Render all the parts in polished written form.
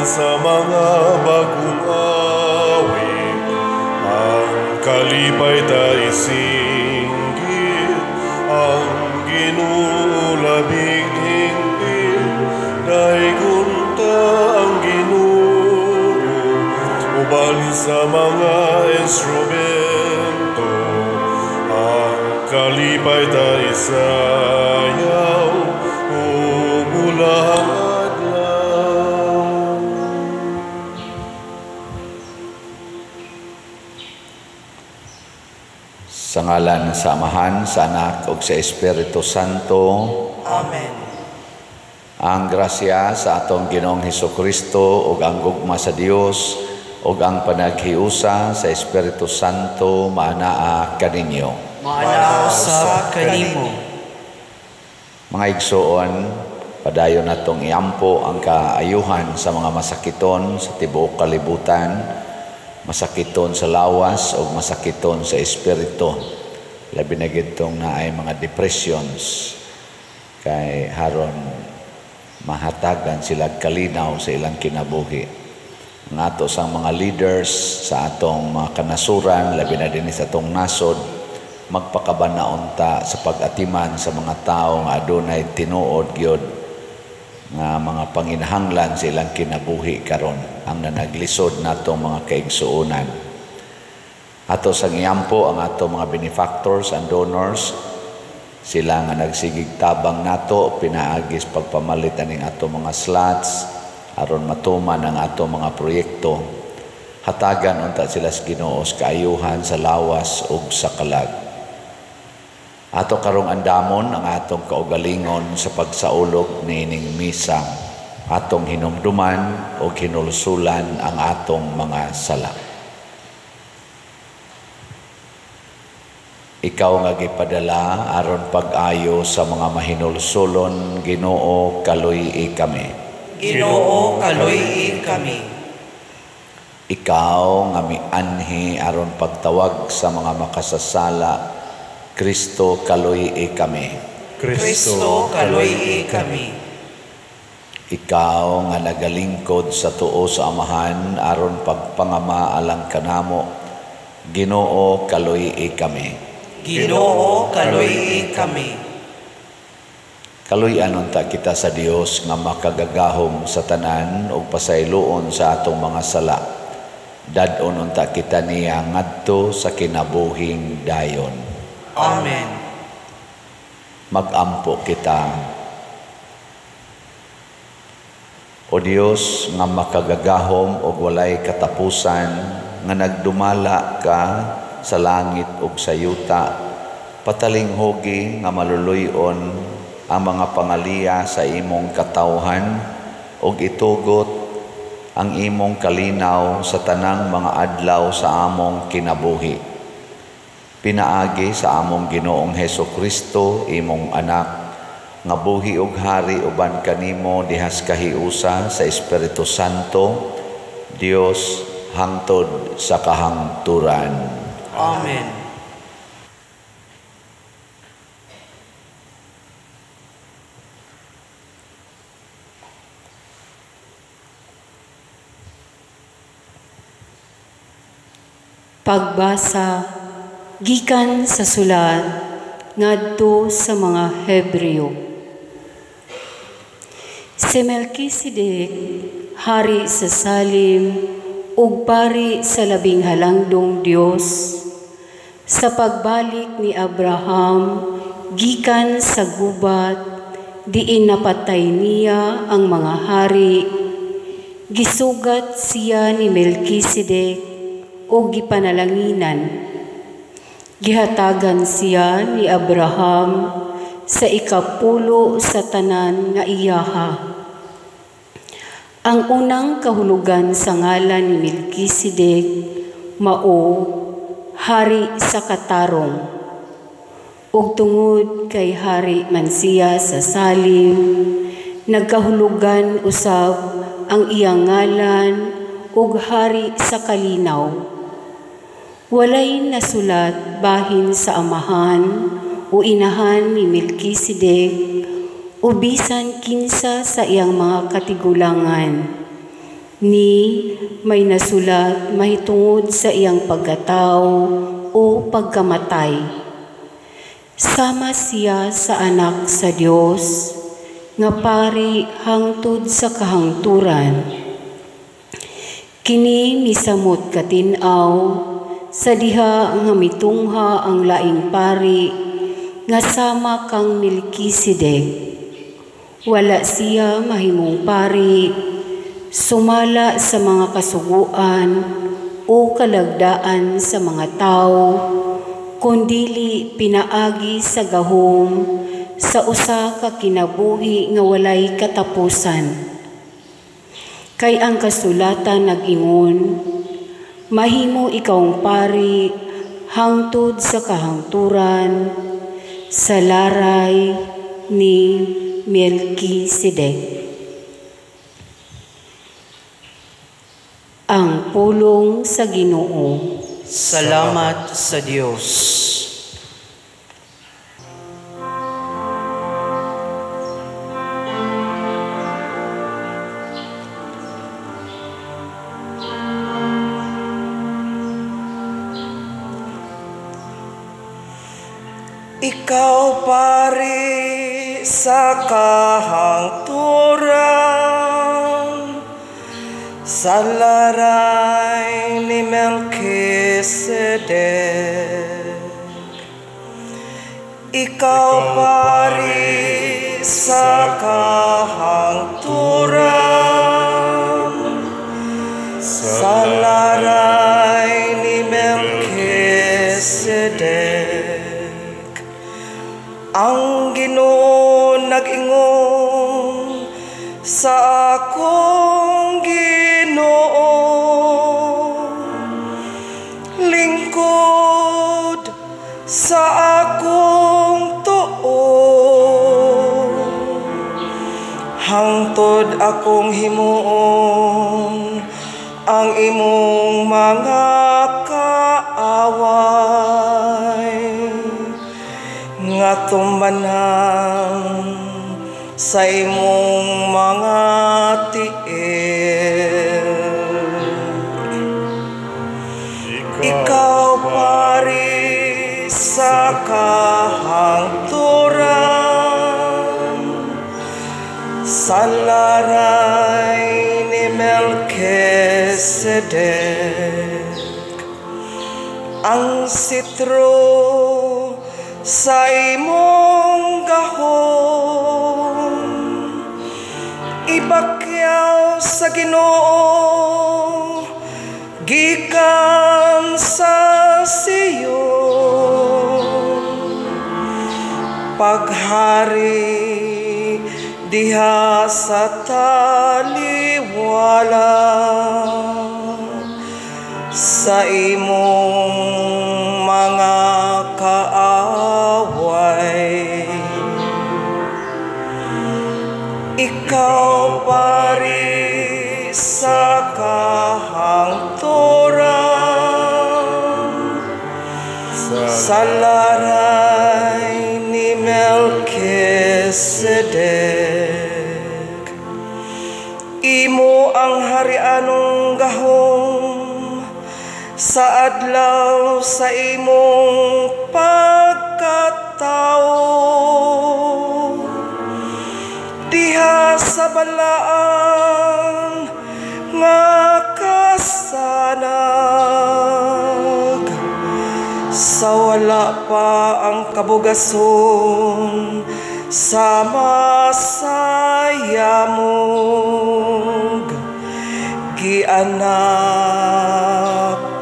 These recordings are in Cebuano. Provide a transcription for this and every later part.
Uban sa mga bagong awit, ang kalipay ta isinggit, ang Ginoo labing hingpit, daygon ta ang Ginoo. Uban sa mga instrumento, ang kalipay ta isayaw, ug ulahang adlaw. Sa ngalan sa Amahan, sa Anak, ug sa Espiritu Santo. Amen. Ang grasya sa atong Ginoong Hesukristo ug ang gugma sa Dios ug ang panaghiusa sa Espiritu Santo maanaa kaninyo. Maanaa usab kanimo. Mga igsoon, padayon natong iampo ang kaayuhan sa mga masakiton sa tibuok kalibutan, masakiton sa lawas o masakiton sa espiritu. Labi na gitong naay mga depressions kay haron mahatagan sila kalinaw sa ilang kinabuhi. Ang ato sa mga leaders sa atong mga kanasuran, labi na din sa atong nasod, magpakabanaon ta sa pag-atiman sa mga tao nga adunay tinuod gyud nga mga panginahanglan sa ilang kinabuhi karon ang nanaglisod natong mga kaigsuonan. Ato sang iampo ang ato mga benefactors and donors, sila nga nagsigig tabang nato pinaagis pagpamalit aning ato mga slots aron matuman ang ato mga proyekto. Hatagan unta sila sa Ginoo sa kaayuhan sa lawas ug sa kalag. Ato karong andamon ang atong kaugalingon sa pagsaulog niining misa. Atong hinumduman o hinulsulan ang atong mga sala. Ikaw nga gipadala aron pag-ayo sa mga mahinulsulon, Ginoo, kaluy-i kami. Ginoo, kaluy-i kami. Ikaw nga mianhi aron pagtawag sa mga makasasala, Kristo, kaluy-i kami. Kristo, kaluy-i kami. Ikaw nga nagalingkod sa tuo sa Amahan aron pagpangama alang kanamo, Ginoo, kaluy-i kami. Ginoo, kaluy-i kami. Kaluy-an unta kita sa Dios nga makagagahom sa tanan ug pasayloon sa atong mga sala. Dad-on unta kita niya ngadto sa kinabuhing dayon. Amen. Magampo kita. O Dios nga makagagahom ug walay katapusan, nga nagdumala ka sa langit ug sa yuta, patalinghugi nga maluluy-on ang mga pangaliya sa imong katawhan ug itugot ang imong kalinaw sa tanang mga adlaw sa among kinabuhi. Pinaagi sa among Ginoong Hesukristo, imong anak, nga buhi ug hari uban kanimo dihas kahiusa sa Espiritu Santo, Dios hangtod sa kahangturan. Amen. Pagbasa gikan sa sulat ngadto sa mga Hebreo. Si Melkisedek, hari sa Salim ug pari sa labing halangdong Dios, sa pagbalik ni Abraham gikan sa gubat, diin napatay niya ang mga hari, gisugat siya ni Melkisedek ug gipanalanginan. Gihatagan siya ni Abraham sa ikapulo sa tanan nga iyaha. Ang unang kahulugan sa ngalan ni Melkisedek mao hari sa katarong. Ug tungod kay hari man siya sa Salim, nagkahulugan usab ang iyang ngalan ug hari sa kalinaw. Walay nasulat bahin sa amahan o inahan ni Melkisedek o bisan kinsa sa iyang mga katigulangan. Ni may nasulat mahitungod sa iyang pagkatao o pagkamatay. Sama siya sa anak sa Dios nga pari hangtod sa kahangturan. Kini misamot katin-aw sa diha nga mitungha ang laing pari nga sama kang Melkisedek. Wala siya mahimong pari sumala sa mga kasuguan o kalagdaan sa mga tao, kundili pinaagi sa gahom sa usa ka kinabuhi nga walay katapusan. Kay ang kasulatan nag-ingon, mahimo ikawng pari hangtod sa kahangturan sa laray ni Melkisedek. Ang pulong sa Ginoo. Salamat sa Dios. Ikaw pari sa kahangturan, sa laray ni Melkisedek. Ikaw pari sa kahangturan, sa laray ni Melkisedek. Ang Ginoo nag-ingon sa akong Ginoo, lingkod sa akong tuo, hangtod akong himuon ang imong mga kaaway nga tumbanan sa imong mga tiil. Ikaw pari sa kahangturan, sa laray ni Melkisedek. Ang sitro sa imong gahom ibakyaw sa Ginoo gikan sa Sion. Paghari diha sa taliwala sa imong mga kaaway. Ikaw pari sa kahangturan, sa laray ni Melkisedek. Imo ang harianong gahom sa adlaw sa imong pagkatao. Diha sa balaan nga kasanag, sa wala pa ang kabugason sa masayamog, gianak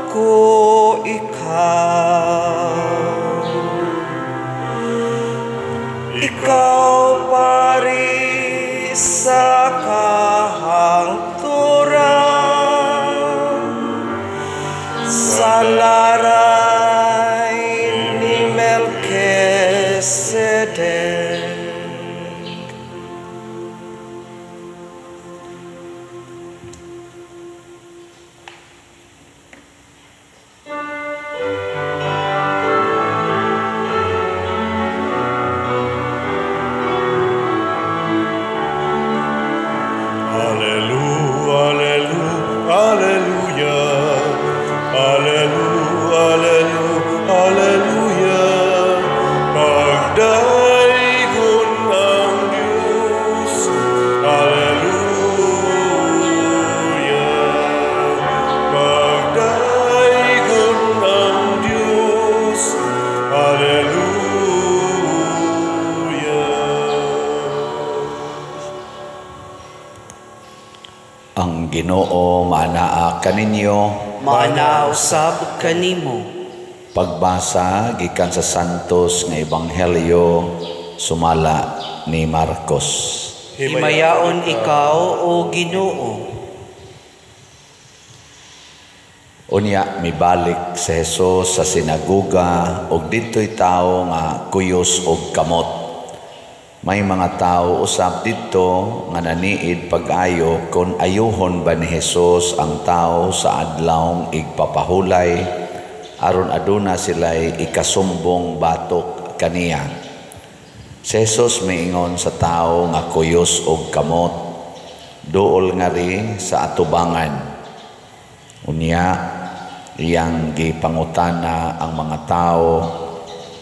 ko ikaw. Ikaw pari sa kahangturan, sa laray ni Melkisedek. Ang Ginoo maanaa kaninyo. Maanaa usab kanimo. Pagbasa gikan sa Santos nga Ebanghelyo sumala ni Marcos. Himayaon ikaw, o Ginoo. Unya mibalik si Jesus sa sinagoga ug didto'y tawo nga kuyos og kamot. May mga tawo usab didto nga naniid pag-ayo kon ayuhon ba ni Jesus ang tawo sa adlawng igpapahulay aron aduna sila'y ikasumbong batok kaniya. Si Jesus miingon sa tawo nga kuyos og kamot, duol ngari sa atubangan. Unya iyang gipangutana ang mga tawo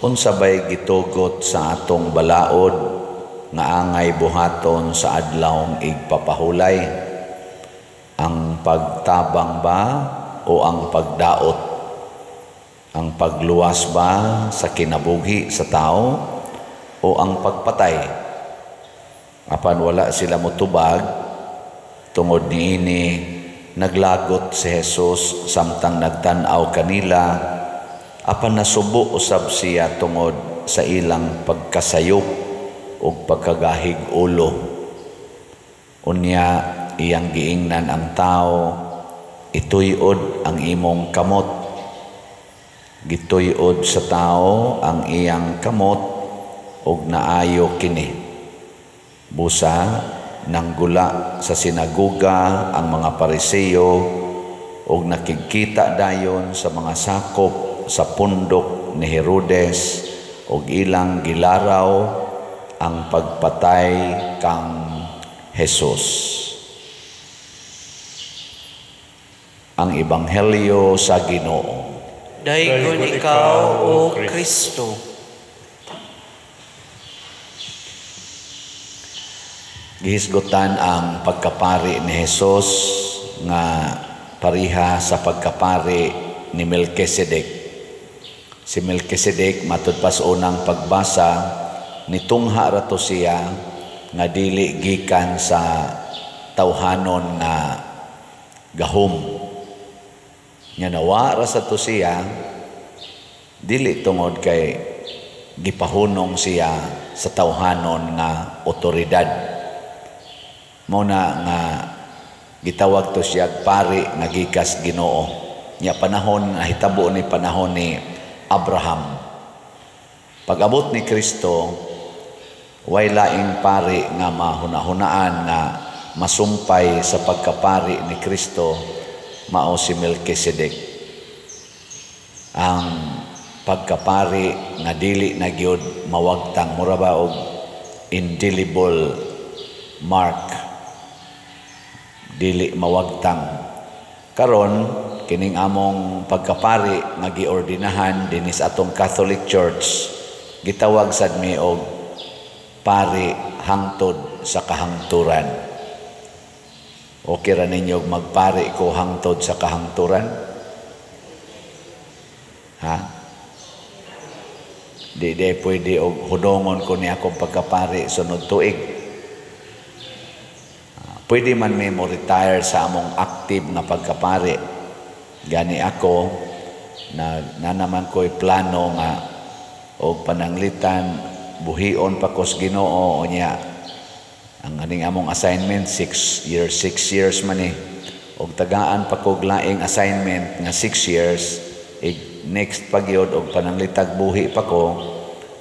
unsa bay gitugot sa atong balaod nga angay buhaton sa adlawng igpapahulay, ang pagtabang ba o ang pagdaot, ang pagluwas ba sa kinabuhi sa tao o ang pagpatay? Apan wala sila motubag tungod niini naglagot si Jesus samtang nagtan-aw kanila, apan nasubo usab siya tungod sa ilang pagkasayop ug pagkagahig ulo. Unya iyang giingnan ang tao, ituyod ang imong kamot. Gituyod sa tao ang iyang kamot ug naayo kini. Busa nanggula sa sinagoga ang mga Pariseo ug nakigkita dayon sa mga sakop sa pundok ni Herodes ug ilang gilaraw ang pagpatay kang Jesus. Ang Ebanghelyo sa Ginoo. Daygon ikaw, o Kristo. Gihisgutan ang pagkapari ni Jesus nga pariha sa pagkapari ni Melchizedek. Si Melchizedek matud pa sa unang pagbasa nitungha ra to siya nga dili gikan sa tawhanon nga gahom. Nga nawa ra sa to siya dili tungod kay gipahunong siya sa tawhanon nga otoridad. Mao na nga gitawag to siya pari nga gikas Ginoo. Nya panahon nahitabo ni panahon ni Abraham. Pag-abot ni Kristo, way laing pari nga mahunahunaan nga masumpay sa pagkapari ni Kristo, mao si Melchizedek. Ang pagkapari nga dili na gyud mawagtang, mura ba og indelible mark, dili mawagtang. Karon kining among pagkapari nga giordinahan dinhi sa atong Catholic Church, gitawag sad mi og pari hangtod sa kahangturan. Okay ra ninyo magpari ko hangtod sa kahangturan? Ha? Di pwede og hudongon ko ni akong pagkapari sunod tuig. Pwede man mi mo retire sa among active nga pagkapari. Gani ako na nanaman ko'y plano nga og pananglitan buhion pa kos Ginoo unya ang aning among assignment 6 years, 6 years man eh. Og tagaan pa kog laing assignment nga 6 years, ig next pagyod og pananglitag buhi pa ko,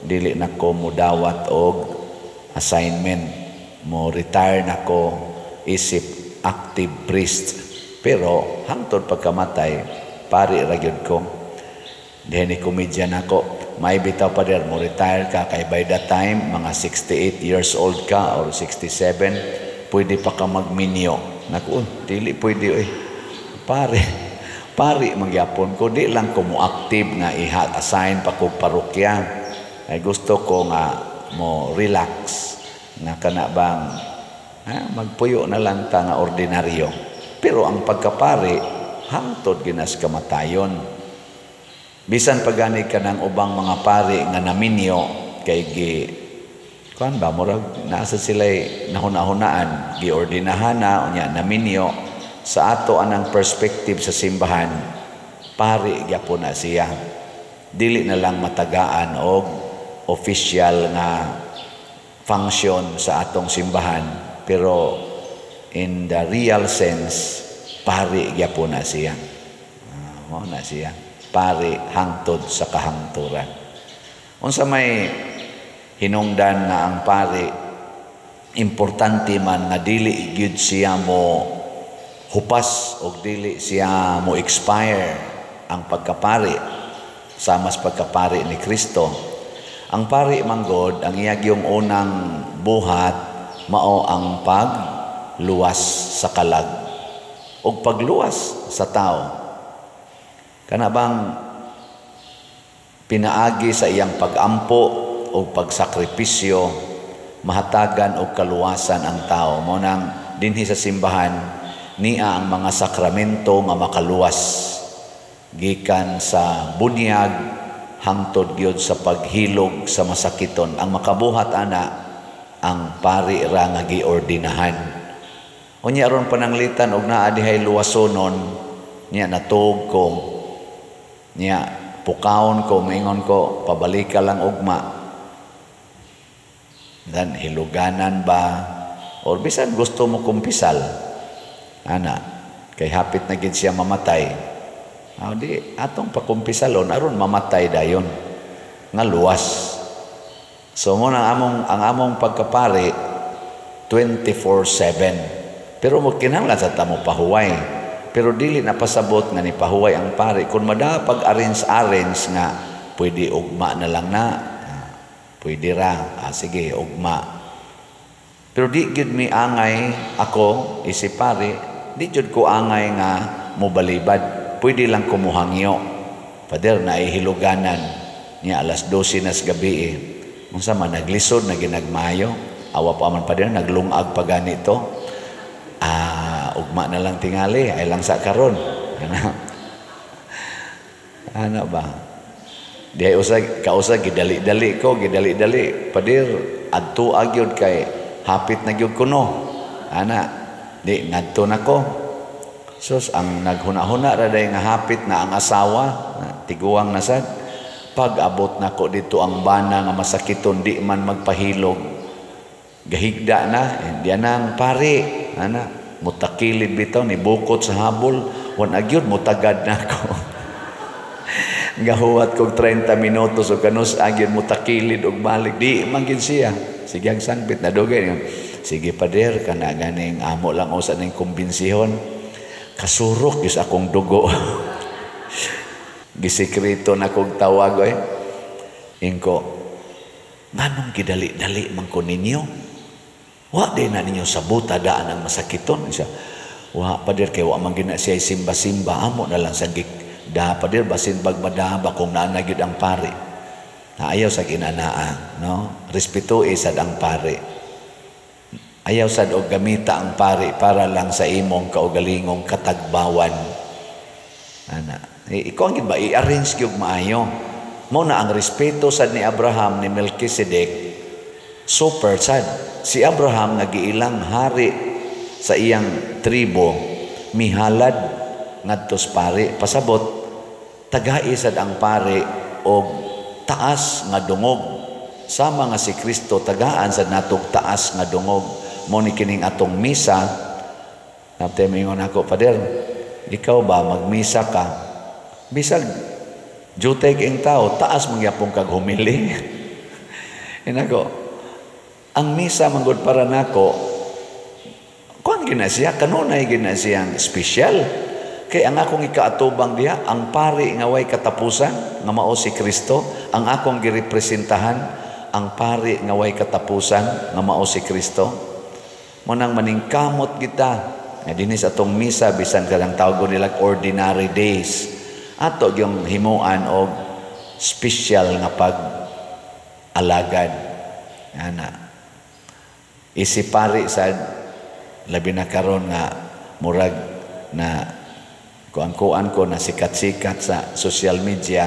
dili na ko mudawat og assignment, mo retire na ko isip active priest. Pero hangtod pagkamatay pari ra gyud ko. Diha ni komedya nako, may bitaw pader mo retire ka kay by that time mga 68 years old ka or 67, pwede pa ka magminyo. Naku, dili pwede oy. Pare magyapon ko, di lang ko mo active nga iha-assign pa ko parokya. Ay gusto ko nga mo relax nga kana bang magpuyo na lang ta nga ordinaryo. Pero ang pagkapari hangtod ginas kamatayon. Bisan pagani ka ng ubang mga pari nga naminyo kay gi kuan ba murag nasa sila'y nahuna-hunaan giordinahan na unya naminyo. Sa ato anang perspective sa simbahan, pari gyapon na siya. Dili na lang matagaan og official nga function sa atong simbahan, pero in the real sense, pari gyapon na siya. Mao na siya. Pari hangtod sa kahangturan. Unsa may hinungdan nga ang pari importante man nga dili gyud siya mo hupas o dili siya mo expire ang pagkapari sama sa pagkapari ni Kristo. Ang pari manggod, ang iya yung unang buhat mao ang pagluwas sa kalag o pagluwas sa tao. Kana bang pinaagi sa iyang pagampo o pagsakripisyo, mahatagan og kaluwasan ang tao. Mao nang dinhi sa simbahan niya ang mga sakramento nga makaluwas gikan sa bunyag hangtod gyud sa paghilog sa masakiton. Ang makabuhat ana ang pari ra nga giordinahan. Unya aron pananglitan og naa dihay luwasonon niya, natuog ko niya, pukawon ko, maingon ko, pabalika lang ugma. Dan hiluganan ba or bisan gusto mo kumpisal ana kay hapit na gid siya mamatay, di atong pakumpisalon aron mamatay dayon nga luwas. So mo na ang among pagkapari 24/7, pero mo kinahanglan sa tamo pahuway, pero dili na pasabot nga ni pahuway ang pari kung mada pag arrange nga pwede ugma na lang na, pwede ra, sige ugma. Pero di gyud mi angay, ako isip pari, di gyud ko angay nga mobalibad. Pwede lang kumuhangyo. Father, naihiluganan niya alas 12 nas gabi eh. Unsa man naglisod na ginagmayo, awa pa man pader naglungag pa ganito. Ugma na lang tingali, ay lang sa karon. Ana ba? Di ay usag kausa gidali-dali ko, gidali-dali. Pader, adto agyod kay hapit na gyud kuno. Ana, di ngadto nako. Sus, ang naghuna-huna ra day nga hapit na ang asawa, na, tiguang na sad. Pag abot nako dito ang bana nga masakiton di man magpahilog. Gahigda na, di ang pari, ana, mutakilid bitaw ni bukot sa habol, wan agyod mutagad nako. Gahuwat kog 30 minutos o kanus agyod mutakilid og balik, di man gid siya. Sige ang sangbit na dugay. Sige pader, kana ganing amo lang usa ning kumbinsihon. Kasurok gyud akong dugo. Gisikreto na kog tawag oy. Ingko, nganong gidali-dali man ko ninyo? Wa di na ninyo sabuta daan ang masakiton. Siya, wa pader kay wa man gina siya simba-simba, amo na lang sa da pader basin bag madaba kung naa na gyud ang pari. Na ayaw sa ginanaa, no? Respeto sad ang pari. Ayaw sad og gamita ang pari para lang sa imong kaugalingong katagbawan. Ana, ikaw ang gid ba i-arrange gyud maayo. Mo na ang respeto sad ni Abraham ni Melchizedek, super sad. Si Abraham nga giilang hari sa iyang tribo, mihalad ngadto sa pari, pasabot tagai sad ang pari og taas nga dungog. Sama nga si Kristo tagaan sad natog taas nga dungog. Mo ni kining atong misa. Napte mingon ako, Pader, ikaw ba magmisa ka? Bisag jutay king tao, taas mangyapon kag humili. Inako, ang misa manggod para nako, kuan gina siya, kanunay gina siyang espesyal. Kay ang akong ikaatubang diha, ang pari nga way katapusan, nga mao si Kristo, ang akong girepresentahan, ang pari nga way katapusan, nga mao si Kristo. Mo nang maningkamot kita nga dinhi sa atong misa bisan kanang tawgon nila ordinary days, ato gyung himuan og special nga pag-alagad. Ana, isipari sad labi na karon nga murag na kuan-kuan ko na sikat-sikat sa social media,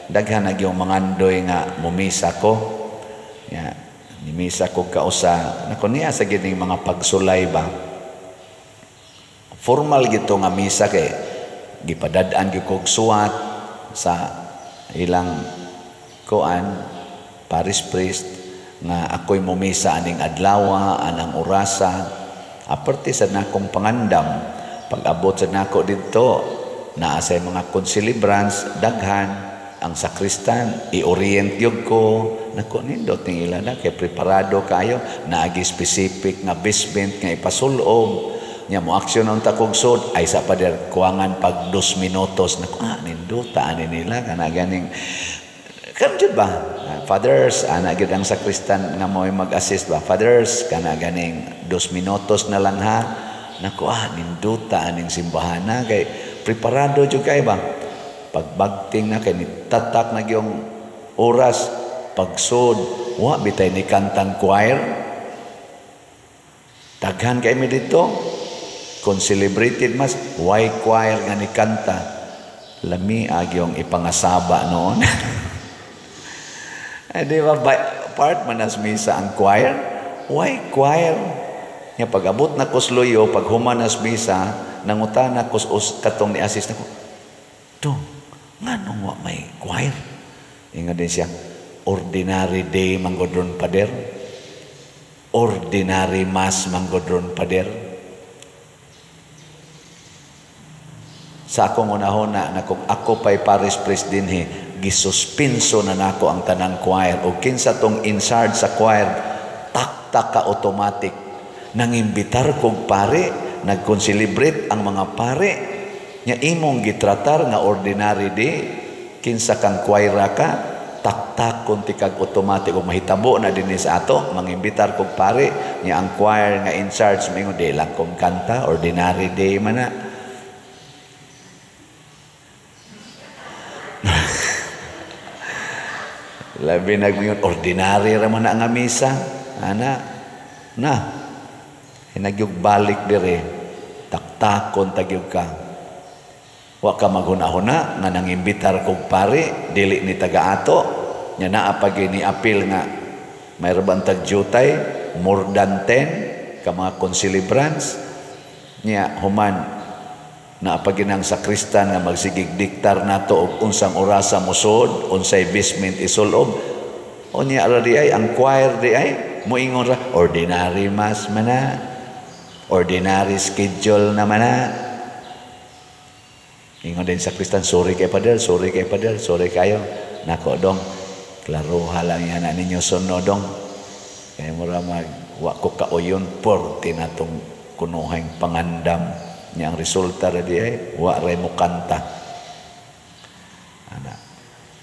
daghan na gyung mangandoy nga mumisa ko. Ya, nimisa ko kausa nako niya sa gining mga pagsulay ba. Of Formal gito nga misa kay gipadad-an gyud kog suwat sa ilang kuan parish priest nga ako'y mumisa aning adlawa, anang orasa. Aparte sa nakong pangandam, pag-abot sa nako didto, naa say mga concelebrants daghan ang sakristan, i-orient gyud ko. Nako, nindot ning ila na kay preparado kayo, naagi specific nga basement nga ipasulob. Nya mo aksyon ang takog sud ay sa pader kuangan pag 2 minutos. Nako, nindota ani nila kana ganing kan jud ba. Fathers, ana gyud ang sakristan nga mo'y mag-assist ba. Fathers, kana ganing 2 minutos na lang ha. Nako, nindota aning simbahana kay preparado jud kay ba. Pagbagting na kay nitatak na gyung oras pagsud, wa bitay ni kantang choir. Daghan kay mi didto. Kung celebrated mas, why choir nga ni kanta? Lami agyong ipangasaba noon. Ay, di ba, part man as misa ang choir? Why choir? Nga pag-abot na kusluyo, pag human as misa, nangutana kus katong ni assist nako, dong, nganong wa may choir? Ingon din siya, ordinary day manggodron pader. Ordinary mass manggodron pader. Sa akong unahona na kung ako pa'y parish priest dinhi, gisuspinso na nako ang tanang choir. O kinsa tong in charge sa choir, taktak ka automatic. Nangimbitar kog pare, nagkonselebrate ang mga pare. Nya imong gitratar nga ordinary day, kinsa kang choir ka, taktak kunti kag automatic. O mahitabo na dinhi sa ato, mangimbitar kog pare, nya ang choir nga in charge, mingon, di lang kong kanta, ordinary day man na. Labi nagmingon, ordinary ra man na nga misa. Ana, na. Hinagyog balik dire, taktakon tagyog ka. Wa ka maghuna-huna nga nangimbitar kog pare, dili ni taga-ato. Nya naa pa gyud ni apil nga mayroon bang tagjutay, more than 10 ka mga concelebrants. Nya human naapaginang sakristan nga magsigig diktar nato og unsang orasa mosod, unsay basement isulob. Unya ra di ay ang choir di ay moingon ra ordinary mass man na, ordinary schedule na man na. Ingon din sakristan, sorry kay pader, sorry kay pader, sorry kayo. Nako dong, klaroha lang yan na ninyo sunod dong. Kaya mura mag wa ko kauyon porte na tong kunuhang pangandam. Nya ang resulta ra di ay wa ray mo kanta. Ana.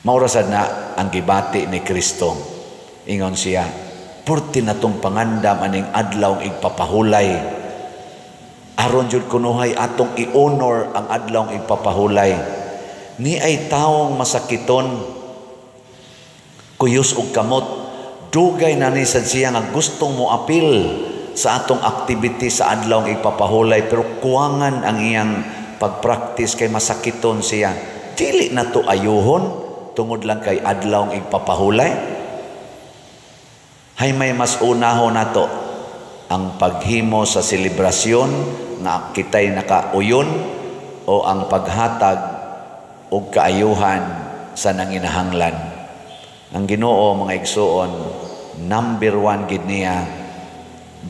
Maura sad na ang gibati ni Kristo. Ingon siya, purti na tong pangandam aning adlaw igpapahulay. Aron jud kunuhay atong i-honor ang adlaw igpapahulay. Ni ay taong masakiton, kuyos og kamot, dugay na ni sad siya nga gustong moapil sa atong activity sa adlaw igpapahulay, pero kuwangan ang iyang pagpractice kay masakiton siya. Dili na to ayuhon tungod lang kay adlaw igpapahulay. Hay may mas unahon nato ang paghimo sa selebrasyon nga kitay nakauyon o ang paghatag og kaayuhan sa nanginahanglan. Ang Ginoo, mga igsuon, number 1 gid niya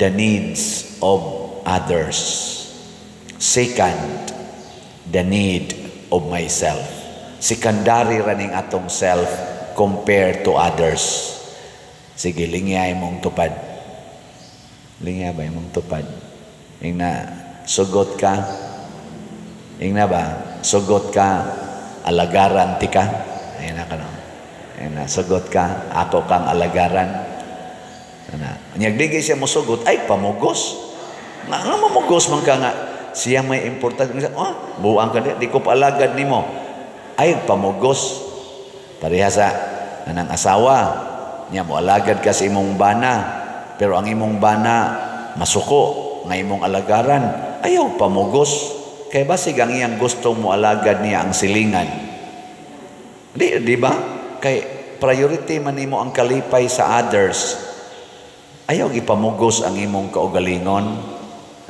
the needs of others. Second, the need of myself. Secondary raning atong self compared to others. Sige, lingya imong tupad. Lingya ba imong tupad? Ingna, sugot ka. Ingna ba? Sugot ka, alagaran ti ka. Ayun na ka no. Ayun na, sugot ka, ako kang alagaran. Ana. Nyagdigay siya mosugot, ay pamugos. Nga mamugos man ka nga. Siya may importante. Oh, buang ka di ko paalagad nimo. Ay pamugos. Pareha sa anang asawa. Nya moalagad ka sa imong bana, pero ang imong bana masuko nga imong alagaran. Ayaw pamugos. Kay basig ang iyang gustong moalagad niya ang silingan. Di ba? Kay priority man nimo ang kalipay sa others. Ayaw gipamugos ang imong kaugalingon.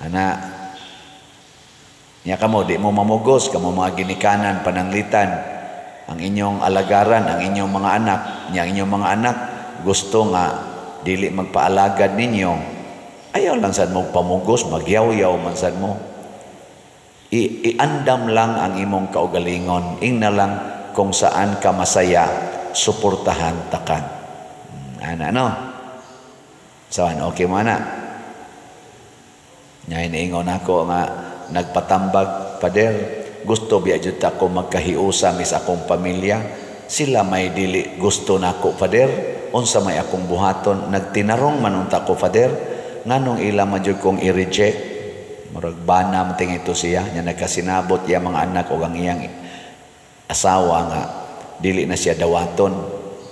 Ana, Nya kamo di mo mamugos, kamo mga ginikanan pananglitan ang inyong alagaran, ang inyong mga anak, nya ang inyong mga anak gusto nga dili magpaalagad ninyo, ayaw lang sad mo pamugos, magyaw-yaw man sad mo. Iandam lang ang imong kaugalingon, ingna lang kung saan ka masaya, suportahan ta ka. Ana no? So, okay mo ana? Nya iniingon ako nga nagpatambag, Pader, gusto biya jud ta ko magkahiusa mis akong pamilya, sila may dili gusto nako, Pader, unsa may akong buhaton, nagtinarong man unta ko, Pader, nganong ila man jud kong i-reject. Murag bana man tingin ito siya, nya nagkasinabot iya mga anak og ang iyang asawa nga dili na siya dawaton.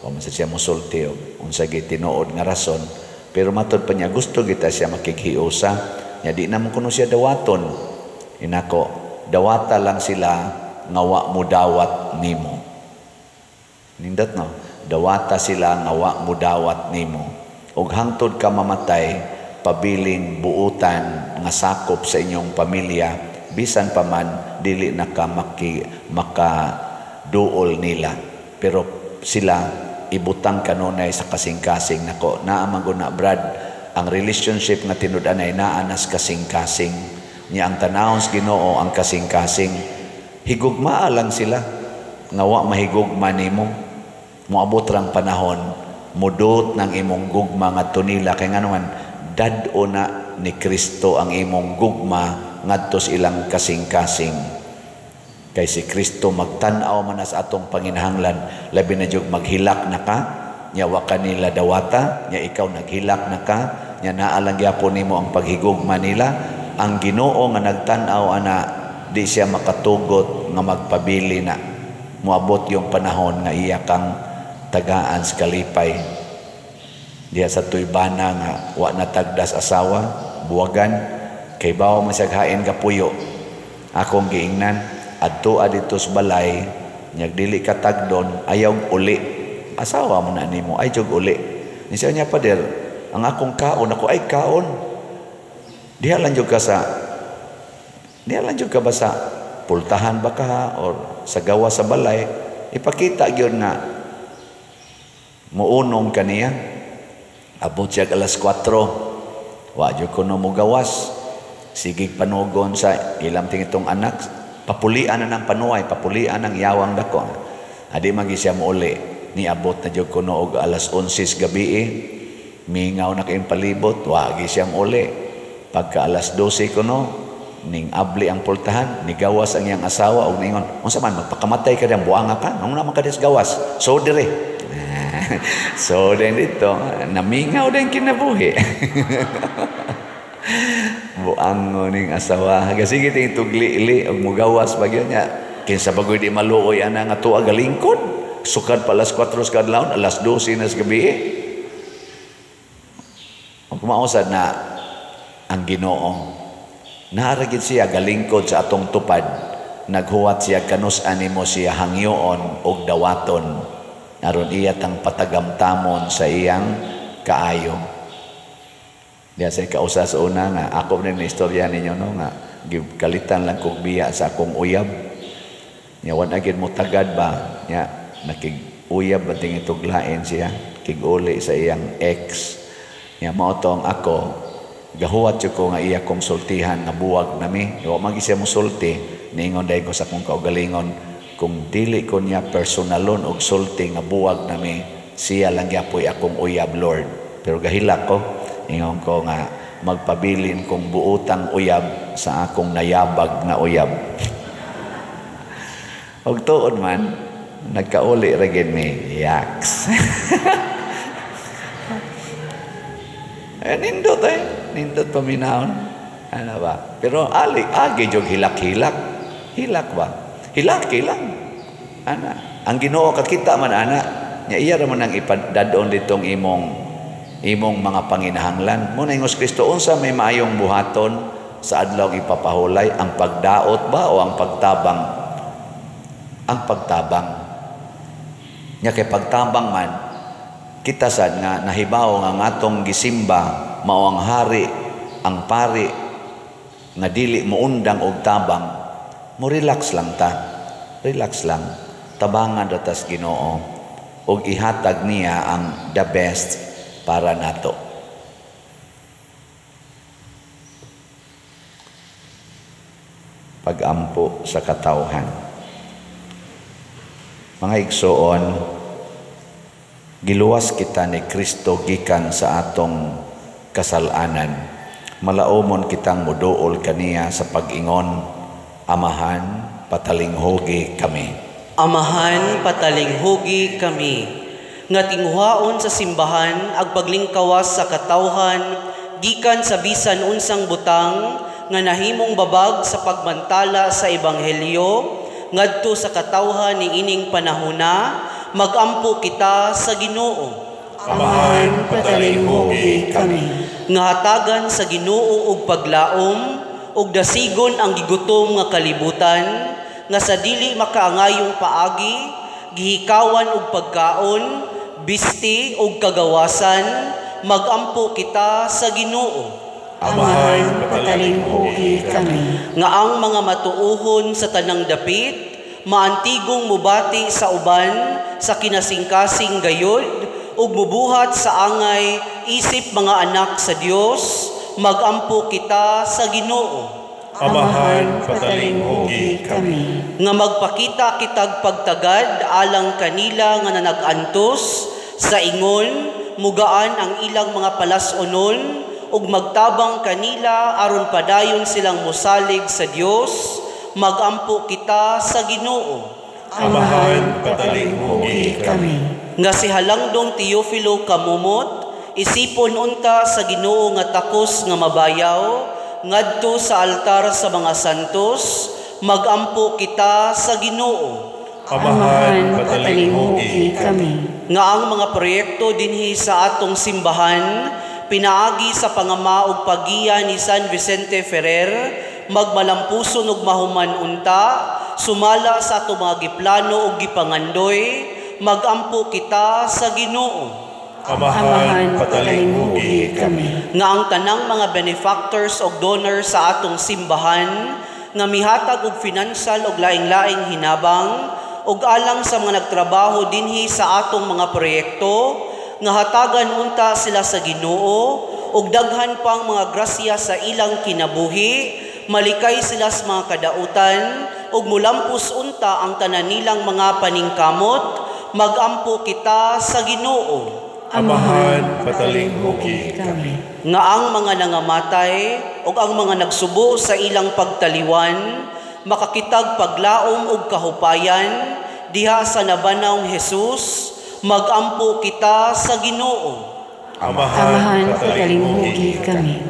Wa man siya mosulti og unsa gyud tinuod nga rason, pero matod pa niya gusto kita siya makighiusa, nya di na mo kuno siya dawaton. Inako, dawata lang sila nga wa mo dawat nimo. Nindot no? Dawata sila nga wa mo dawat nimo. Og hangtod ka mamatay, pabiling buutan nga sakop sa inyong pamilya, bisan pa man dili na ka makaduol nila. Pero sila ibutang kanunay sa kasing-kasing. Nako, naa man gud na, Brad, ang relationship nga tinud-anay naa nas kasing-kasing. Nya ang tanawon sa Ginoo ang kasing-kasing. Higugmaa lang sila nga wa mahigugma nimo. Moabot rang panahon mudot ng imong gugma ngadto nila, kay ngano man dad-o na ni Kristo ang imong gugma ngadto sa ilang kasing-kasing. Kay si Kristo magtan-aw man sa atong panginahanglan, labi na jud maghilak na ka, nya wa ka nila dawata, nya ikaw naghilak na ka, nya naa lang gyapon nimo ang paghigugma nila. Ang Ginoo nga nagtan-aw ana, di siya makatugot nga magpabili na. Moabot yung panahon nga iya kang tagaan sa kalipay. Diya sa tuybana nga wa natagdas asawa, buwagan, kay bawa man siya hain kapuyo. Akong giingnan, adto adito sa balay, nyag dili ka tagdon, ayaw uli. Asawa mo na nimo, ay jog uli. Ni siya niya, Pader, ang akong kaon, ako ay kaon. Diha lang jud ka sa, diha lang jud ka ba sa pultahan ba ka or sa gawa sa balay, ipakita gyud nga muunong kaniya. Abot siya alas 4, wa jud kuno mogawas. Sige panugon sa ilang tingitong anak, papulian na ng panuay, papulian ng yawang dako. Adi magi siya muuli. Niabot na jud kuno og alas 11 gabi, mingaw na kayong palibot, wa gi siya muuli. Pagka alas 12 kuno, ning abli ang pultahan, nigawas ang iyang asawa og ningon, unsa man magpakamatay ka diyang buanga ka, nung naman ka diyang gawas, so dire. So din dito, namingaw din kinabuhi. Buang ning asawa. Kasi ting tugli-li og mugawas pa gyud niya. Kinsa bagoy di maluoy ana nga tuwa galingkod. Sukad pa alas 4 sa kadlawon, alas 12 na sa gabi. Og mausad na ang Ginoo. Naara gid siya galingkod sa atong tupad. Naghuwat siya kanus animo siya hangyoon og dawaton. Aron iya tang patagamtamon sa iyang kaayo. Diya sa kausa sa una nga ako ni istorya ninyo no nga gikalitan lang kog biya sa akong uyab. Nya wa na gid mo tagad ba nya nakig-uyab ba ting ituglain siya kig-uli sa iyang ex. Nya mao tong ako gahuwat jud ko nga iya kong sultihan nga buwag nami. Wa man siya mosulti, niingon dai ko sa akong kaugalingon kung dili ko niya personalon og sulti nga buwag nami, siya lang gyapoy akong uyab, Lord. Pero gahilak ko, ingon ko nga magpabilin kong buotang uyab sa akong nayabag nga uyab. Og tuod man, nagkauli ra gid mi. Yaks. Nindot eh. Nindot paminahon. Ano ba? Pero ali, agi jog hilak-hilak. Hilak ba? Hilaki lang. Ana. Ang Ginoo kakita man ana. Nya iya ra man ang ipadadon ditong imong mga panginahanglan. Muna ingos Kristo, unsa may maayong buhaton sa adlaw ipapahulay, ang pagdaot ba o ang pagtabang? Ang pagtabang. Nya kay pagtabang man, kita sad nga nahibaw nga ang atong gisimba mao ang hari, ang pari nga dili moundang og tabang, mo relax lang ta. Relax lang. Tabangan ra tas Ginoo ug ihatag niya ang the best para nato. Pagampo sa katawhan. Mga igsoon, giluwas kita ni Kristo gikan sa atong kasalanan. Malaomon kitang muduol kaniya sa pag-ingon, Amahan, patalinghugi kami. Amahan, patalinghugi kami. Nga tinguhaon sa simbahan ag paglingkawas sa katawhan gikan sa bisan unsang butang nga nahimong babag sa pagmantala sa ebanghelyo ngadto sa katawhan ni ining panahona, magampo kita sa Ginoo. Amahan, patalinghugi kami. Nga hatagan sa Ginoo og paglaom ug dasigon ang gigutom nga kalibutan nga sa dili makaangayong paagi gihikawan og pagkaon, bisti og kagawasan, magampo kita sa Ginoo. Amahan, patalinghugi kami. Nga ang mga matuohon sa tanang dapit maantigong mubati sa uban sa kinasingkasing gayod ug mubuhat sa angay isip mga anak sa Dios, magampo kita sa Ginoo. Amahan, patalinghugi kami. Nga magpakita kitag pagtagad alang kanila nga nanag-antos sa ingon, mugaan ang ilang mga palas-onon ug magtabang kanila aron padayon silang mosalig sa Dios, magampo kita sa Ginoo. Amahan, patalinghugi kami. Nga si Halangdong Teofilo Kamumot, isipon unta sa Ginoo nga takos nga mabayaw ngadto sa altar sa mga santos, magampo kita sa Ginoo. Amahan, patalinghugi kami. Nga ang mga proyekto dinhi sa atong simbahan pinaagi sa pangama ug paggiya ni San Vicente Ferrer, magmalampuson ug mahuman unta sumala sa atong mga giplano ug gipangandoy, magampo kita sa Ginoo. Amahan, patalinghugi kami. Nga ang tanang mga benefactors og donors sa atong simbahan nga mihatag og financial og laing-laing hinabang ug alang sa mga nagtrabaho dinhi sa atong mga proyekto, nga hatagan unta sila sa Ginoo ug daghan pang mga grasya sa ilang kinabuhi, malikay sila sa mga kadautan ug mulampos unta ang tanan nilang mga paningkamot, magampo kita sa Ginoo. Amahan, patalinghugi kami. Nga ang mga nangamatay ug ang mga nagsubo sa ilang pagtaliwan makakitag paglaom ug kahupayan diha sa nabanawng Jesus, magampo kita sa Ginoo. Amahan, patalinghugi kami.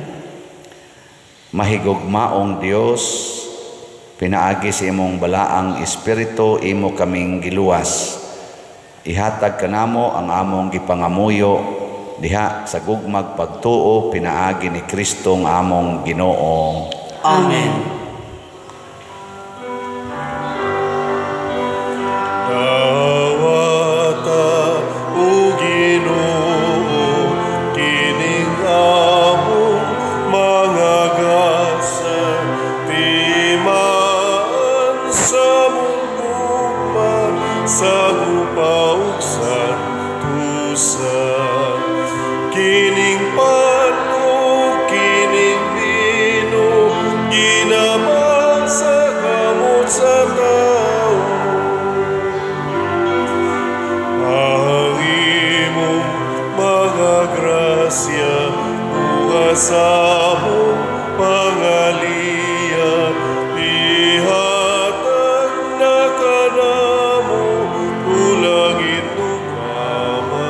Mahigugmaong Dios, pinaagi sa imong balaang espiritu imo kaming giluwas. Ihatag kanamo ang among gipangamuyo diha sa gugmag pagtuo pinaagi ni Kristo ang among Ginoo. Amen. Dawata o Ginoo kining among mga gasa, timaan sa mong gugma sa gupa ug santusa. Kining pan ug kining bino ginamang sa kamot sa tao. Ang imong mga grasya buha sa among pangaliya, ihatag na kanamo ulangit ug Ama.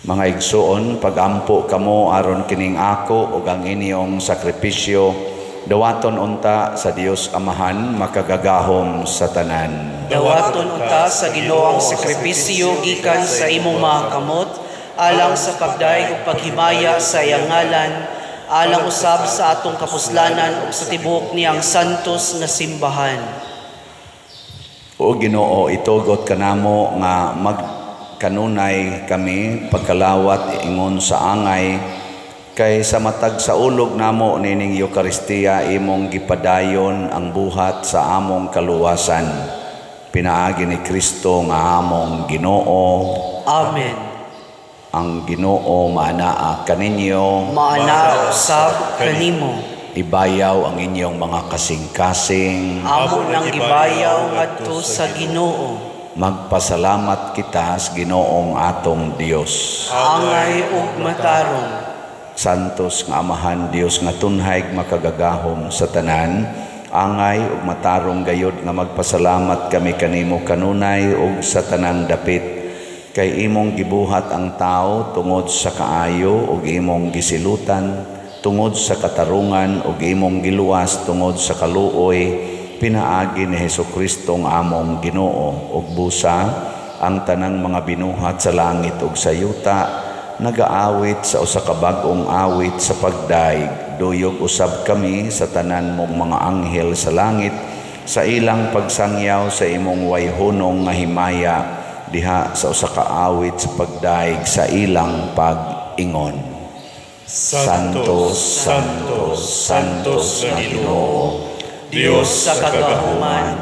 Mga igsoon, pagampo kamo aron kining ako ug ang inyong sakripisyo dawaton unta sa Dios Amahan makagagahom sa tanan. Dawaton unta sa Ginoo ang sakripisyo gikan sa imong mga kamot alang sa pagdayeg ug paghimaya sa iyang ngalan, alang usab sa atong kapuslanan ug sa tibuok niyang santos nga simbahan. O Ginoo, itugot kanamo nga magkanunay kami pagkalawat ingon sa angay, kay sa matag sa ulog namo nining Eukaristiya imong gipadayon ang buhat sa among kaluwasan. Pinaagi ni Kristo nga among Ginoo. Amen. Ang Ginoo maanaa kaninyo. Maanaa usab kanimo. Ibayaw ang inyong mga kasing-kasing. Amo nang gibayaw ngadto sa Ginoo. Magpasalamat kita sa Ginoong atong Dios. Angay ug matarong. Santos nga Amahan Dios nga tunhay makagagahom sa tanan, angay ug matarong gayod nga magpasalamat kami kanimo kanunay ug sa tanang dapit, kay imong gibuhat ang tao tungod sa kaayo ug imong gisilutan tungod sa katarungan ug imong giluwas tungod sa kaluoy, pinaagi ni Hesukristo nga among Ginoo. Ug busa ang tanang mga binuhat sa langit ug sa yuta nagaawit sa usa ka bag-ong awit sa pagdaig. Duyog usab kami sa tanan mong mga anghel sa langit sa ilang pagsangyaw sa imong wayhunong nga himaya diha sa usa ka awit sa pagdaig sa ilang pag-ingon. Santo, Santo, Santos nga Ginoo, Dios sa kagahuman,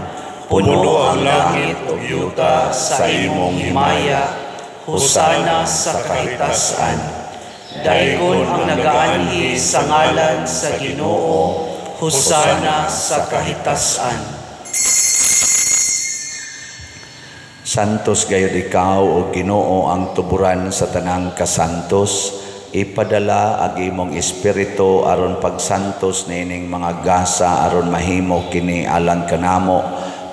puno ang langit ug yuta sa imong himaya. Hosana sa kahitasan. Daygon ang nagaanhi sa ngalan sa Ginoo. Hosana sa kahitasan. Santos gayud ikaw o Ginoo ang tuburan sa tanang kasantos. Ipadala ang imong espiritu aron pagsantos niining mga gasa aron mahimo kini alang kanamo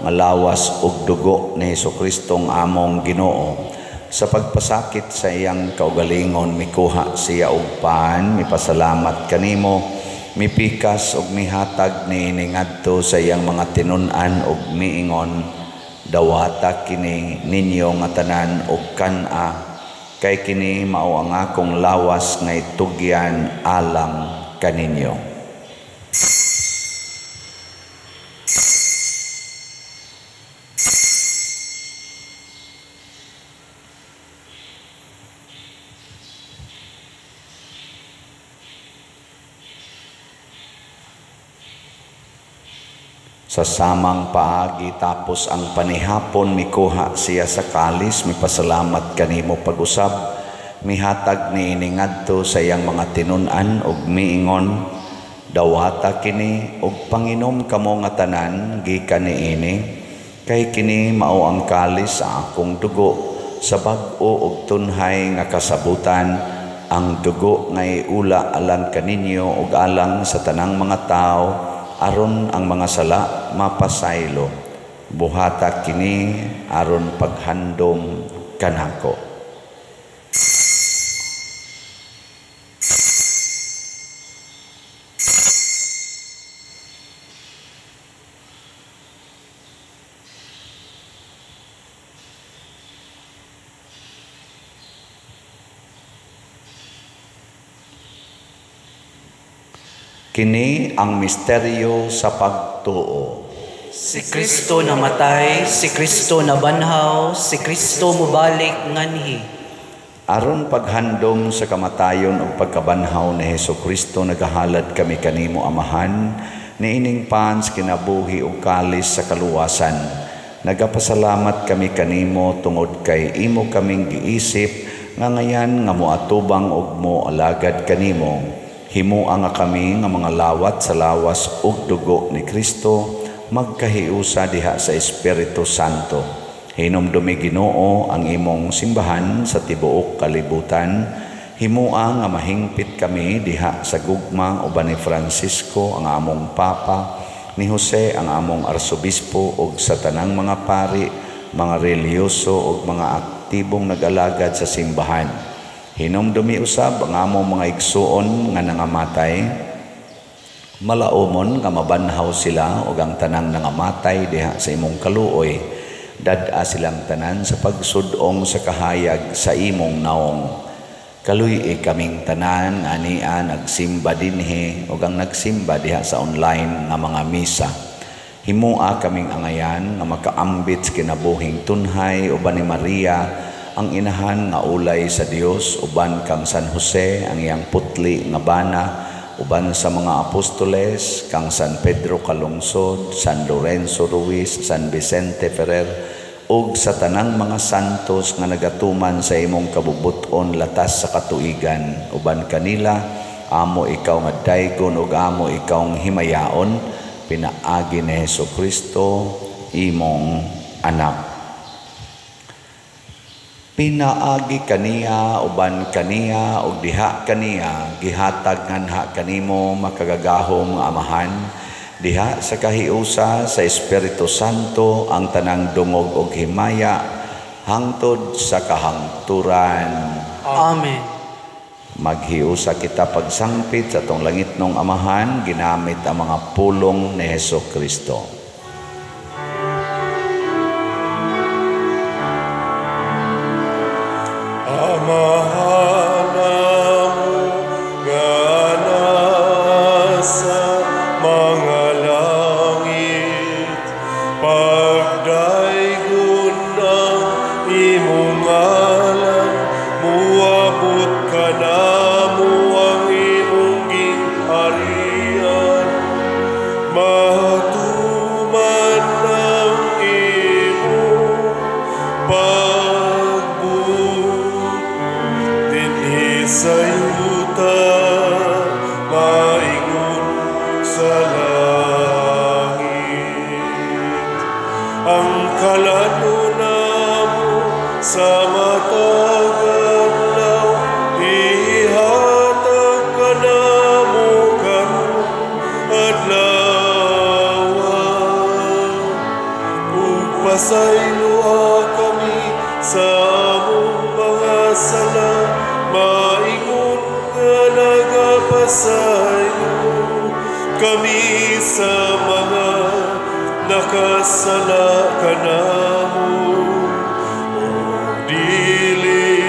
nga lawas ug dugo ni Hesukristo nga among Ginoo. Sa pagpasakit sa iyang kaugalingon mikuha siya og pan, mipasalamat kanimo, mipikas ug mihatag niini ngadto sa iyang mga tinun-an ug miingon, dawata kini ninyo nga tanan og kan-a, kay kini mao ang akong lawas nga itugyan alang kaninyo. Sa samang paagi tapos ang panihapon mikuha siya sa kalis, mipasalamat kanimo pag-usab, mihatag niini ngadto sa iyang mga tinun-an ug miingon, dawata kini ug panginom kamo nga tanan gikan niini, kay kini mao ang kalis sa akong dugo sa bag-o ug tunhay nga kasabutan, ang dugo nga iula alang kaninyo ug alang sa tanang mga tawo aron ang mga sala mapasaylo. Buhata kini aron paghandom kanako. Kini ang misteryo sa pagtuo. Si Kristo namatay, si Kristo nabanhaw, si Kristo mubalik nganhi. Aron paghandom sa kamatayon ug pagkabanhaw ni Hesukristo, nagahalad kami kanimo Amahan, niining pans kinabuhi ug kalis sa kaluwasan. Nagapasalamat kami kanimo tungod kay imo kaming giisip nga ngayan nga moatubang ug moalagad kanimo. Himua nga kami nga mga lawat sa lawas ug dugo ni Kristo, magkahiusa diha sa Espiritu Santo. Hinumdumi Ginoo ang imong simbahan sa tibuok kalibutan. Himua nga mahingpit kami diha sa gugma uban ni Francisco ang among Papa, ni Jose ang among Arsobispo ug sa tanang mga pari, mga relihiyoso ug mga aktibong nag-alagad sa simbahan. Hinumdumi usab ang among mga igsuon nga nangamatay, malaumon nga mabanhaw sila ug ang tanang nangamatay diha sa imong kaluoy. Dad-a silang tanan sa pagsud-ong sa kahayag sa imong naong. Kaluy-i kaming tanan nga ania nagsimba dinhi ug ang nagsimba diha sa online nga mga misa. Himua kaming angayan nga makaambit sa kinabuhing tunhay uban ni Maria ang inahan nga ulay sa Dios, uban kang San Jose ang iyang putli nga bana, uban sa mga apostoles kang San Pedro Calungsod, San Lorenzo Ruiz, San Vicente Ferrer ug sa tanang mga santos nga nagatuman sa imong kabubut-on latas sa katuigan. Uban kanila amo ikaw nga daygon ug amo ikaw himayaon, pinaagi ni Hesus Kristo imong anak. Pinaagi kaniya, uban kaniya, ug diha kaniya, gihatag nganha kanimo makagagahom nga Amahan, diha sa kahiusa sa Espiritu Santo ang tanang dungog ug himaya hangtod sa kahangturan. Amen. Maghiusa kita pagsangpit sa atong langitnong Amahan, ginamit ang mga pulong ni Hesus Kristo. Amahan namo nga nasa mga langit, pagdaygon ang imong ngalan, muabot kanamo ang imong gingharian, matuman ang imong pagbuot dinhi sa yuta, maingon sa langit. Ang kalano namo sa matag adlaw, ihatag kanamo karon adlaw, ug pasayloa kami sa among mga sala, maingon nga nagapasaylo kami sa mga nakasala kanamo. Ug dili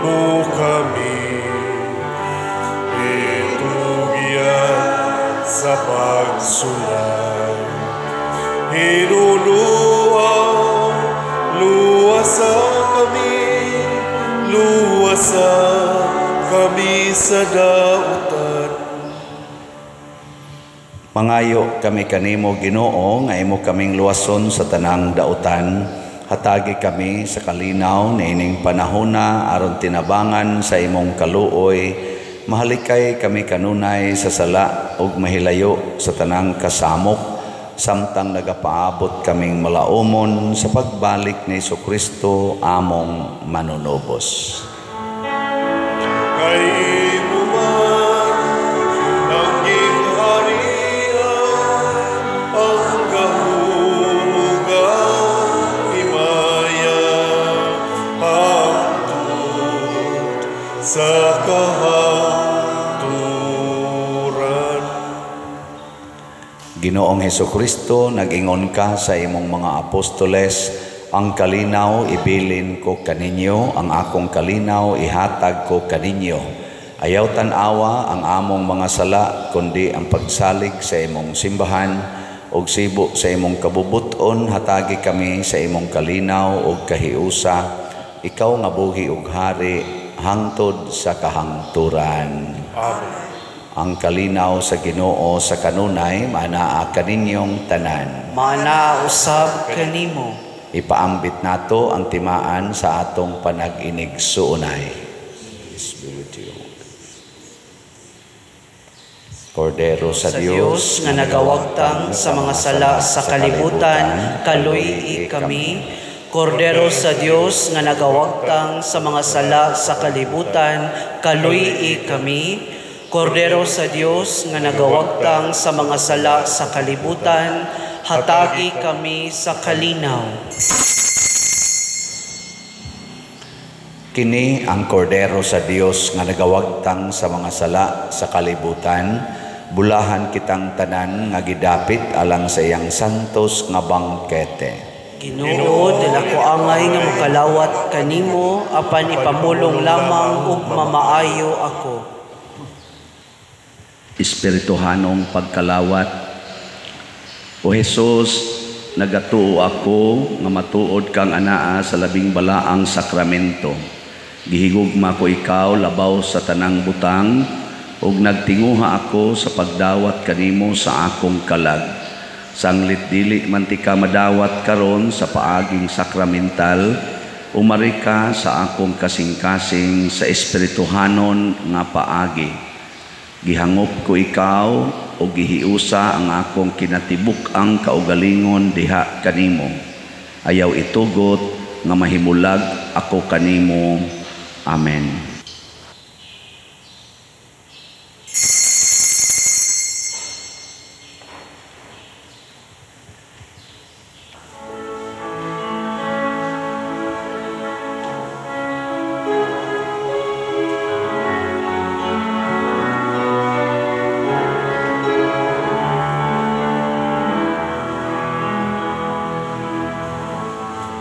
mo kami itugyan sa pagsulay, hinunuang luwasa kami, luwasa kami sa dautan. Mangayo kami kanimo Ginoo nga imo kaming luwason sa tanang dautan. Hatagi kami sa kalinaw niining panahona aron tinabangan sa imong kaluoy. Mahalikay kami kanunay sa sala ug mahilayo sa tanang kasamok, samtang nagapaabot kaming malaumon sa pagbalik ni Hesukristo among manunubos. Kay imo man ang gingharian, ang gahom ug ang himaya, hangtod sa kahangturan. Ginoong Hesukristo, nag-ingon ka sa imong mga apostoles, ang kalinaw ibilin ko kaninyo, ang akong kalinaw ihatag ko kaninyo. Ayaw tan-awa ang among mga sala, kundi ang pagsalig sa imong simbahan, ug sibo sa imong kabubuton, hatagi kami sa imong kalinaw ug kahiusa. Ikaw nga buhi ug hari hangtod sa kahangturan. Amen. Ang kalinaw sa Ginoo sa kanunay manaa kaninyong tanan. Manaa usab kanimo. Ipaambit nato ang timaan sa atong panag-inig-suunay. Peace be with you. Kordero sa Dios nga nagawagtang sa mga sala sa kalibutan, kaluy-i kami. Kordero sa Dios nga nagawagtang sa mga sala sa kalibutan, kaluy-i kami. Kordero sa Dios nga nagawagtang sa mga sala sa kalibutan, hatagi kami sa kalinaw. Kini ang kordero sa Dios nga nagawagtang sa mga sala sa kalibutan, bulahan kitang tanan nga gidapit alang sa iyang santos nga bangkete. Ginoo, dila ko angay nga mokalawat kanimo, apan ipamulong lamang ug mamaayo ako. Espirituhanong pagkalawat O Hesus, nagatuo ako nga matuod kang anaa sa labing balaang sakramento. Gihigugma ko ikaw labaw sa tanang butang ug nagtinguha ako sa pagdawat kanimo sa akong kalag. Sanglit dili man tika madawat karon sa paaging sakramental, umari ka sa akong kasing-kasing sa espirituhanon nga paagi. Gihangop ko ikaw o gihiusa ang akong kinatibuk-ang kaugalingon diha kanimo. Ayaw itugot nga mahimulag ako kanimo. Amen.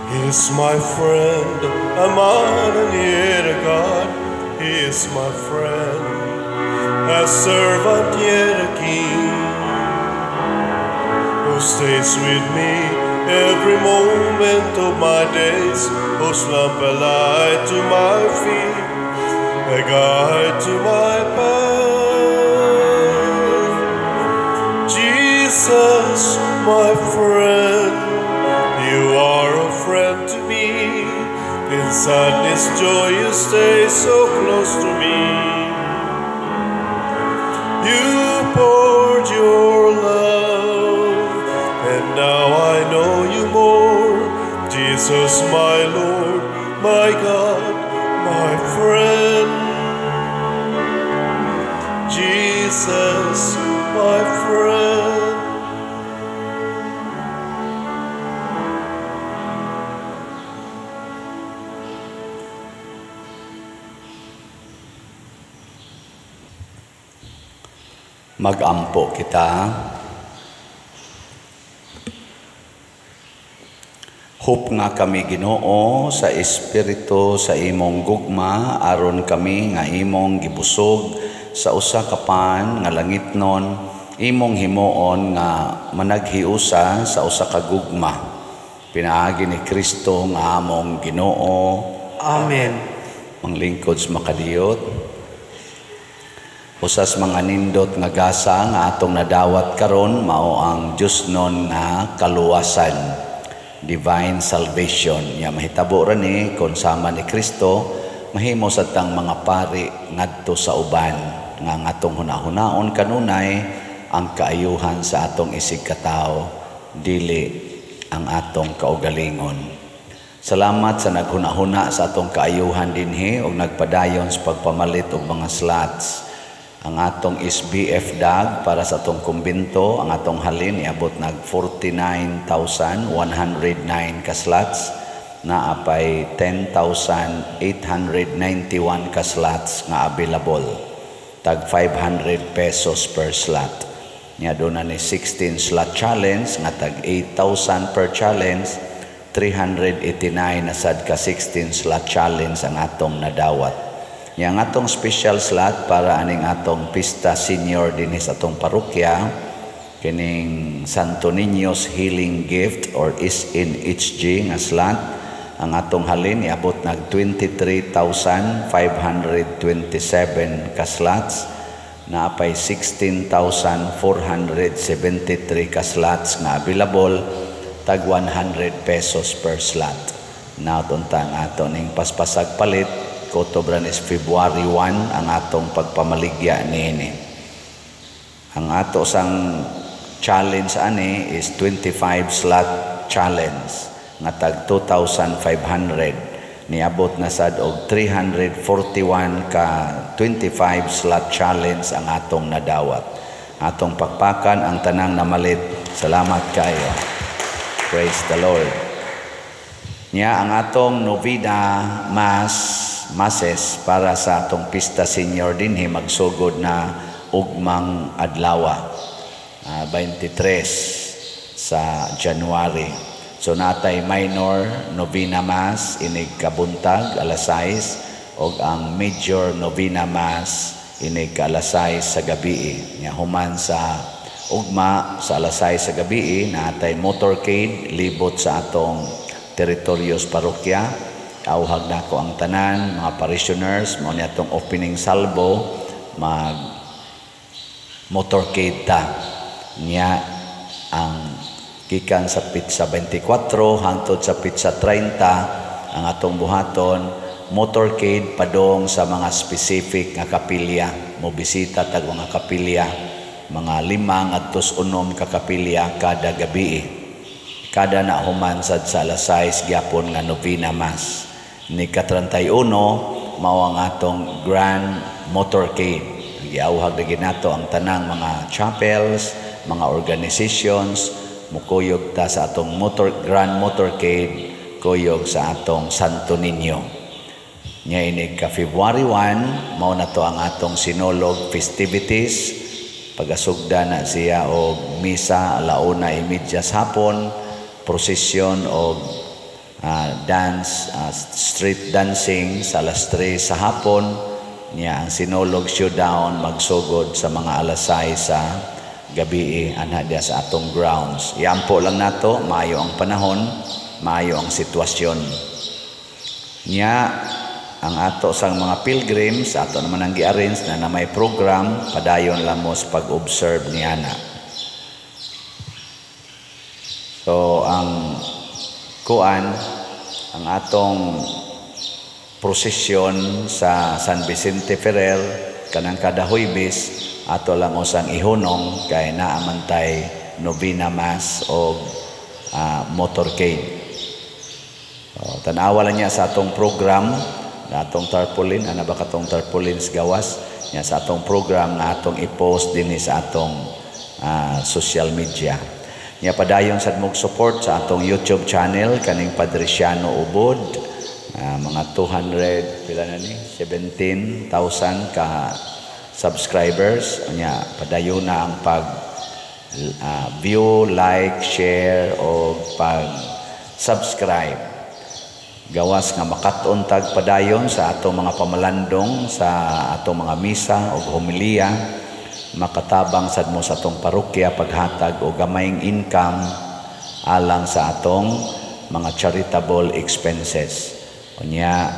He is my friend, a man and yet a God. He is my friend, a servant yet a king, who stays with me every moment of my days, whose lamp a light to my feet, a guide to my path. Jesus, my friend, you are a friend to me. In sadness, joy, you stay so close to me. You poured your love, and now I know you more. Jesus, my Lord, my God, my friend. Jesus, my friend. Magampo kita. Hope nga kami Ginoo sa espiritu sa imong gugma, aron kami nga imong gibusog sa usa ka pan nga langitnon, imong himuon nga managhiusa sa usa ka gugma. Pinaagi ni Kristo nga among Ginoo. Amen. Manglingkod sa makadiyot, usas mga nindot nga gasa nga atong nadawat karon mao ang Diyosnon nga kaluwasan, divine salvation. Nya mahitabo ra ni kon sama ni Kristo mahimo sa tang mga pari ngadto sa uban nga ang atong hunahunaon kanunay ang kaayuhan sa atong isig katawo, dili ang atong kaugalingon. Salamat sa naghunahuna sa atong kaayuhan dinhi og nagpadayon sa pagpamalit og mga slots. Ang atong SBF DAG para sa atong kumbinto, ang atong halin iabot nag 49,109 ka slots, naa pay 10,891 ka slots nga available. Tag 500 pesos per slot. Nya doon na ni 16 slot challenge nga tag 8,000 per challenge, 389 na sad ka 16 slot challenge ang atong nadawat. Nya ang atong special slot para aning atong Pista Senior dinhi sa atong parokya, kining Santo Niño's Healing Gift or SNHG nga slot, ang atong halin iabot nag 23,527 ka slots, naapay 16,473 ka slots nga available, tag 100 pesos per slot. Natunta ang ato ning paspasag palit, Oktobre is February 1 ang atong pagpamaligya niini. Ang ato sang challenge ani is 25 slot challenge nga tag 2,500, niabot na sad og 341 ka 25 slot challenge ang atong nadawat. Atong pakpakan ang tanang namalit. Salamat kayo. Praise the Lord. Nya ang atong novena masses para sa atong Pista Senior dinhi magsugod na ugmang adlaw, 23 sa January. So natay minor novena mass inig kabuntag alas 6 og ang major novena mass inig alas 6 sa gabi. Nya human sa Ugma sa alas 6 sa gabi naatay motorcade libot sa atong teritoryos parokya. Auhag nako ang tanan mga parishioners mao ni atong opening salvo, mag motorcade ta niya ang gikan sa Pizza 24 hangtod sa Pizza 30 ang atong buhaton motorcade padong sa mga specific nga kapilya. Mo bisita tag mga kapilya, mga 5 ngadto 6 ka kapilya kada gabi. Kada na human sad sa alas 6 gyapon nga novena mass. Ni ka 31 mao ang atong grand motorcade. Giauhag na ginato ang tanang mga chapels, mga organizations, mukuyog ta sa atong grand motorcade kuyog sa atong Santo Niño. Nya inig ka February 1 mao na to ang atong Sinulog festivities. Pagasugda na siya og misa 1:30 sa hapon, prosesyon og dance, street dancing sa alas 3 sa hapon. Niya ang Sinulog showdown magsugod sa mga alas 6 sa gabi anha diya sa atong grounds. Iampo lang nato, maayo ang panahon, maayo ang sitwasyon. Niya ang ato sang mga pilgrims, ato naman ang gi-arrange na may program, padayon lang mo sa pag-observe niya na. So ang kuan, ang atong prosesyon sa San Vicente Ferrer kanang kada Huwebes, ato lang usang ihunong kay naamantay novena mass o motorcade. So, tan-awa lang niya sa atong program na atong tarpaulin, ana ba katong tarpaulin sa gawas niya sa atong program na atong i-post din sa atong social media. Niya padayon sad mog support sa atong YouTube channel kaning Padre Siano Ubod, mga 200 pila na ni 17,000 ka subscribers. Nya padayon na ang pag view, like, share o pag subscribe. Gawas nga makat-on tag padayon sa atong mga pamalandong sa atong mga misa o homilya, makatabang sad mo sa atong parokya paghatag og gamayng income alang sa atong mga charitable expenses. Unya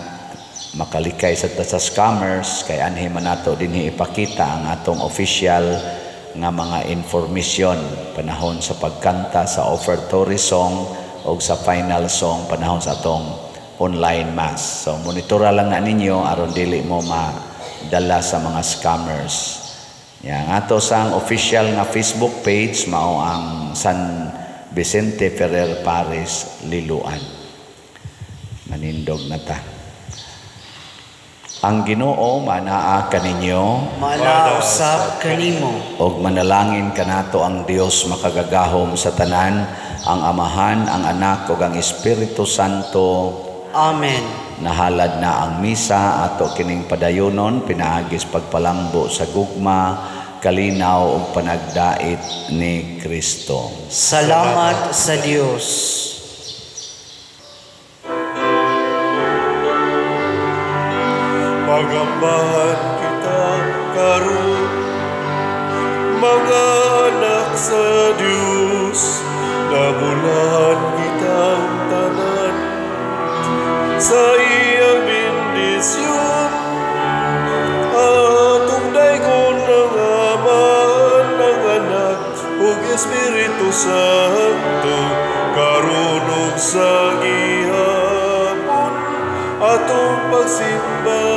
makalikay sad ta sa scammers kay anhi man nato dinhi ipakita ang atong official nga mga information panahon sa pagkanta sa offertory song o sa final song panahon sa atong online mass. So monitora lang na ninyo aron dili mo madala sa mga scammers. Ya, ato sang official nga Facebook page mao ang San Vicente Ferrer Parish Liloan. Manindog na ta. Ang Ginoo manaa kaninyo, manaa usab kanimo, og manalangin kanato ang Dios makagagahom sa tanan, ang Amahan, ang Anak ug ang Espiritu Santo. Amen. Nahalad na ang misa ato kining padayonon pinaagis pagpalambo sa gugma, kalinaw ug panagdait ni Kristo. Salamat sa Dios. Pagambahan kita karon, mga anak sa Dios, nabulahan kitang tanan sa iyang bendisyon. Atong daygon ng Ama, ng Anak ug Espiritu Santo, karon ug sa gihapon atong pagsimba.